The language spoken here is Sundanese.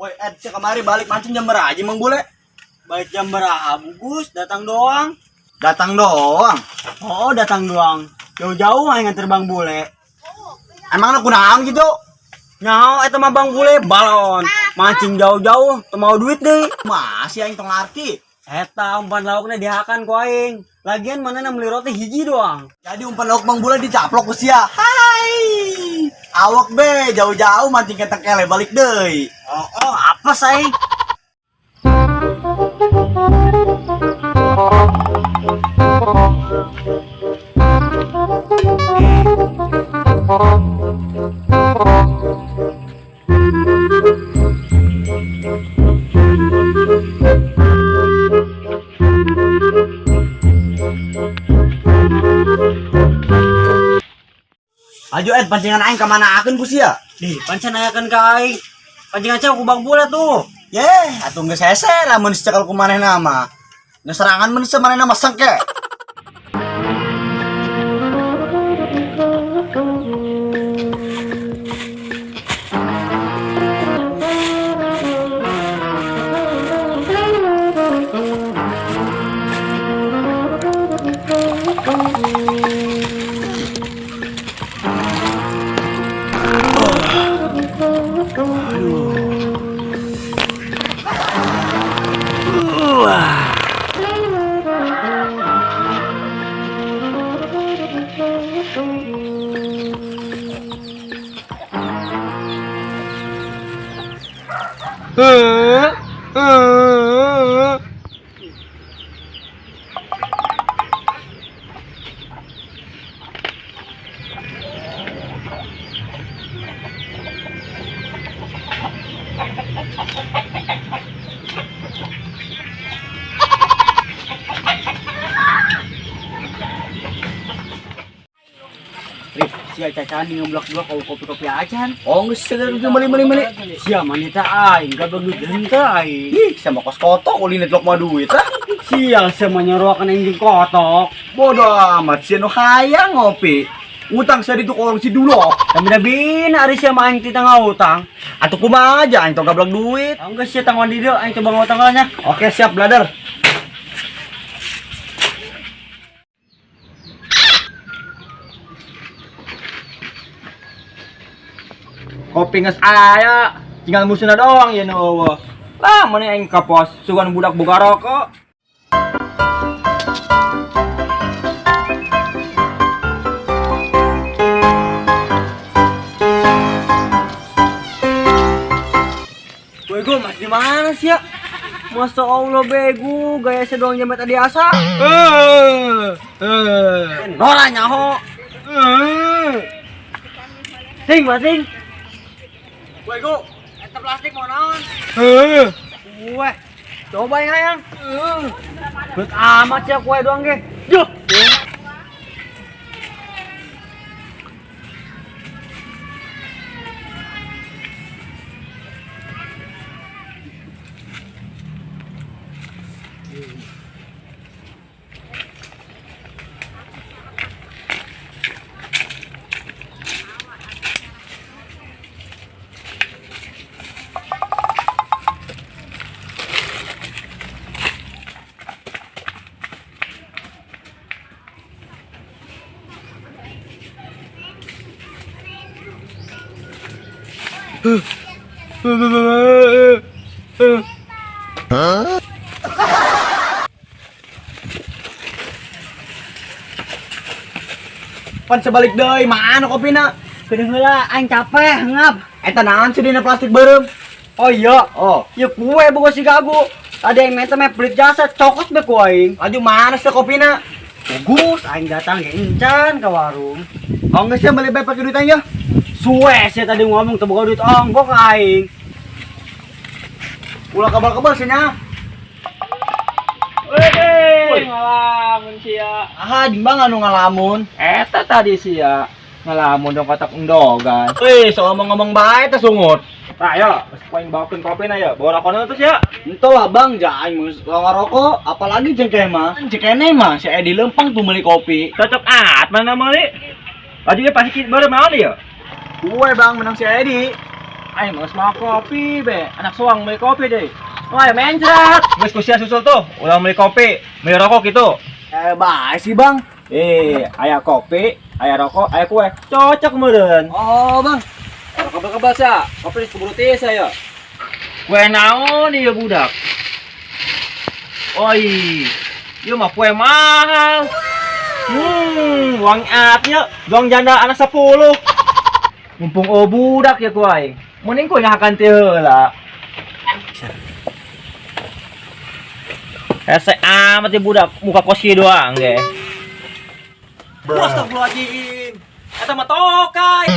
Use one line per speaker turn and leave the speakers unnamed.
Woi, Ed, sia kemari balik mancing jam berapa aja Mang Bule?
Balik jam berapa, Gus? Datang doang.
Datang doang.
Oh, datang doang. Jauh-jauh aing nganter Bang Bule.
Emang aku naon gitu?
Nyaho eta mah Bang Bule balon. Mancing jauh-jauh, teu mau duit deui.
Masih aing tong ngarti.
Eta umpan lauknya dihakan ku aing. Lagian mana beli roti hiji doang.
Jadi umpan lauk Bang Bule dicaplok ku sia. Hai. Awak be jauh-jauh mancing keteng kele balik deui.
Oh, apa say?
Ayo Ed, pancingan aing ka mana akeun ku sia?
Di, pancan ayakan ka aing. Pancing aja ku Bang Bule tuh.
Yeh, atuh geus hese lamun dicekel ku manehna mah. Nu serangan mun manehna mah sengke.
Rip, sia cacahan di ngeblok-blok kau kopi-kopi acan.
Oh, geus segar meuli meuli meuli.
Sia manita aing, gak begitu henteu aing.
Ih, sama kos kotok ulin netlok mah duit ah.
Sial sia menyeruakan anjing kotok.
Bodoh amat sia nu hayang ngopi. Ngutang sia ditu orang si dulu.
Tapi dah bina ari sia mah aing tita ngutang.
Atuh kumaha aja aing tong gablek duit.
Enggak sia tangguan di dieu aing coba ngutang lah nya.
Oke, siap, brother.
Kopi geus aya, tinggal musuhna doang ya nu eueuh. Lah mana aing ka pos sugan budak boga rokok.
Bego mas di mana sih ya? Masa Allah bego, gaya sedoang jamet tadi asa. Nolah nyaho. Ting, masing. Bego, eta plastik mau naon? Kue. Coba yang hayang. Beut amat ya kue doang ge. Juh.
Pan sebalik deui, mana kopina?
Kedeung heula aing capek ngap.
Eta naon sih dina plastik beureum?
Oh iya,
Oh,
ya kue boga si gagu. Tadi aing minta meh pelit jasa cokot be ku aing.
laju mana sih kopina?
Bagus, aing datang ke incan ke warung.
Oh, geus sia beli bae pake duit aing ya.
Suwe sih tadi ngomong teu boga duit ongkok aing.
Ulah kebal-kebal sih nya.
Wih, ngalamun sia.
Ah, di mana nu ngalamun?
Eta tadi sia ngalamun dong kotak endogan.
Wih, soal ngomong-ngomong bae teh sungut.
Nah, ayo, geus ku aing bawakeun kopina ya. Bawa rokona tuh sia.
Entah lah bang, jangan mau ngerokok, apalagi cengkeh mah. Cengkeh mah, si Edi lempang tuh beli kopi.
Cocok at mana meuli? Laju ya pasti baru mau ya.
Gue bang, menang si Edi.
Aing mah geus mau kopi be, anak soang beli kopi deh. Wah, ya mencret. Geus ku sia susul tuh, ulah beli kopi, beli rokok gitu.
Eh, bae sih, Bang.
Eh, aya kopi, aya rokok, aya kue. Cocok meureun.
Oh, Bang.
Kebal-kebal sia, kopi keburu tiis saya. Kue naon ieu budak? Oi, ieu mah kue mahal. Wangi atnya, doang janda anak 10. Mumpung oh budak ya ku aing. Mending kue ngahakan teh heula. Hese amat ya budak, muka kosi doang ge. Astagfirullahaladzim. Eta mah tokai.